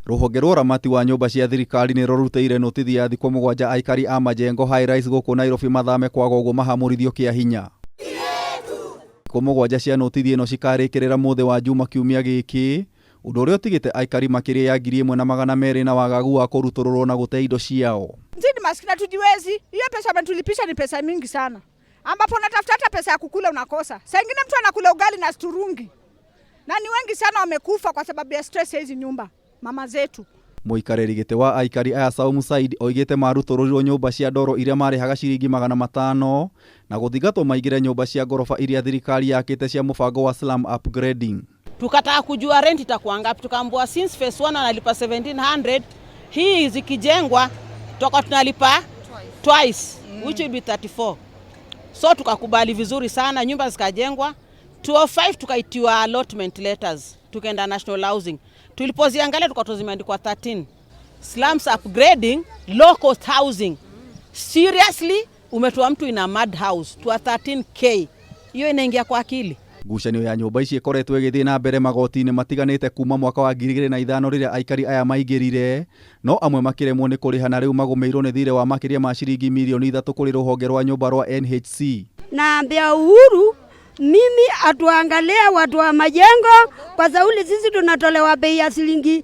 Rũhonge rwa ũramati wa nyũmba cia thirikari nĩ rũrutĩire notithi ya thikũ mũgwanja aikari a Majengo High Rise gũkũ Nairobi mathame kwaga ũguo mahamũrithio kĩa hinya. Thikũ mũgwanja cia notithi ĩno cikarĩkĩrĩra mũthĩ wa Juma kiumia gĩkĩ, ũndũ ũrĩa ũtigĩte aikari makĩria ya 1200 na wagagu wa kũrutũrũrwo na gũte indo ciao. Sisi ni maskini hatujiwezi. Hiyo pesa wametulipisha ni pesa mingi sana, ambapo unatafuta hata pesa ya kukula unakosa. Saa ingine mtu anakula ugali na sturungi, na ni wengi sana wamekufa kwa sababu ya stress ya hizi nyumba, mama zetu. Mũikarĩri gĩtĩ wa aikari aya Saumu Said oigĩte marutũrũrirwo nyũmba cia ndoro iria marĩhaga ciringi 500 na gũthingatwo maingĩre nyũmba cia ngoroba iria thirikari yakĩte cia mũbango wa slum upgrading. Tukataka kujua rent itakuwa ngapi, tukaambiwa since phase 1 analipa 1700, hii zikijengwa tutakuwa tunalipa twice, which will be 34. So tukakubali vizuri sana, nyumba zikajengwa. 205 tukaitiwa allotment letters, tukaenda National Housing. Tulipoziangalia tukato zimeandikwa 13 slums upgrading low cost housing. Seriously, umetoa mtu ina mud house to a 13K, hiyo inaingia kwa akili? Ngucanio ya nyũmba ici ĩkoretwo ĩgĩthiĩ na mbere magoti-inĩ matiganĩte kuma mwaka wa 2005 rĩrĩa aikari aya maingĩrire, no amwe makĩremwo nĩ kũrĩha na rĩu magũmĩirwo nĩ thirĩ wa makĩria ma ciringi mirioni 3 kũrĩ rũhonge rwa nyũmba rwa NHC. Naambia Uhuru, mimi atuangalie watu wa majengo, kwa sauli sisi tunatolewa bei ya shilingi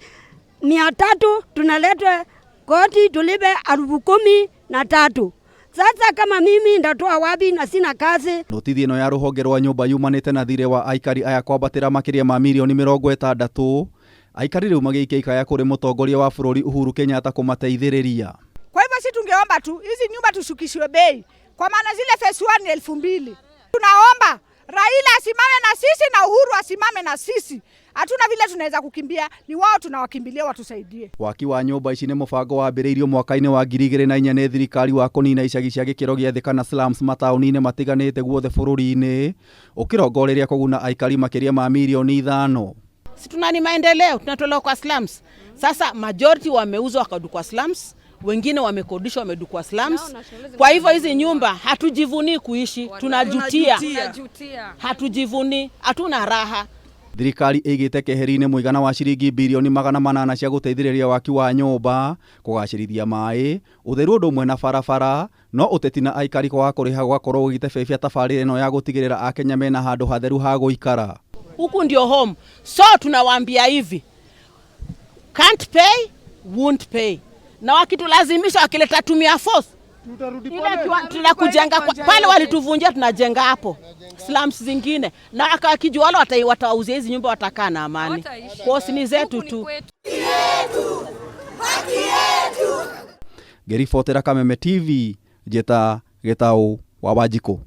300, tunaletwa koti tulipe 13,000. Sasa kama mimi ndatoa wapi na sina kazi? Notithi ĩno ya rũhonge rwa nyũmba yumanĩte na thirĩ wa aikari aya kwambatĩra makĩria ma mirioni 60. Aikari rĩu magĩikia ikaya kũrĩ mũtongoria wa bũrũri Uhuru Kenyatta kũmateithĩrĩria. Kwa hivyo si tungeomba tu hizi nyumba tushukishiwe bei, kwa maana zile phase 1 ni 2000. Tunaomba Raila asimame na sisi na Uhuru asimame na sisi. Hatuna vile tunaweza kukimbia, ni wao tunawakimbilia watusaidie. Waki wa nyũmba ici nĩ mũbango wambĩrĩirio mwaka-inĩ wa 2004 nĩ thirikari wa kũnina icagi cia gĩkĩro gĩa thĩ kana slums mataũni-inĩ matiganĩte guothe bũrũri-inĩ, ũkĩrongoreria kũguna aikari makĩria ma mirioni 5. Si tuna ni maendeleo, tunatolewa kwa slums. Sasa majority wameuzwa wakadukwa slums, wengine wamekodishwa wamedukwa slums. Kwa hivyo hizi nyumba hatujivunii kuishi, tunajutia. Hatujivunii, hatuna raha. Thirikari ĩigĩte keheri-inĩ mũigana wa ciringi birioni 800 cia gũteithĩrĩria waki wa nyũmba, kũgacĩrithia maĩ, ũtheru ũndũ ũmwe na barabara, no ũteti na aikari kwaga kũrĩha gũgakorwo gũgĩtebebia tabarĩra ĩno ya gũtigĩrĩra Akenya mena handũ hatheru ha gũikara. Huku ndio home. So tunawaambia hivi, can't pay, won't pay. Na wakitulazimisha wakileta tumia force, tunakujenga pale walituvunjia, tunajenga hapo slums zingine, na wakijua wale watawauzia hizi nyumba watakaa na amani. Kwa ni zetu tu. Ngĩribotera Kameme TV, njĩta Gĩtaũ wa Wanjikũ.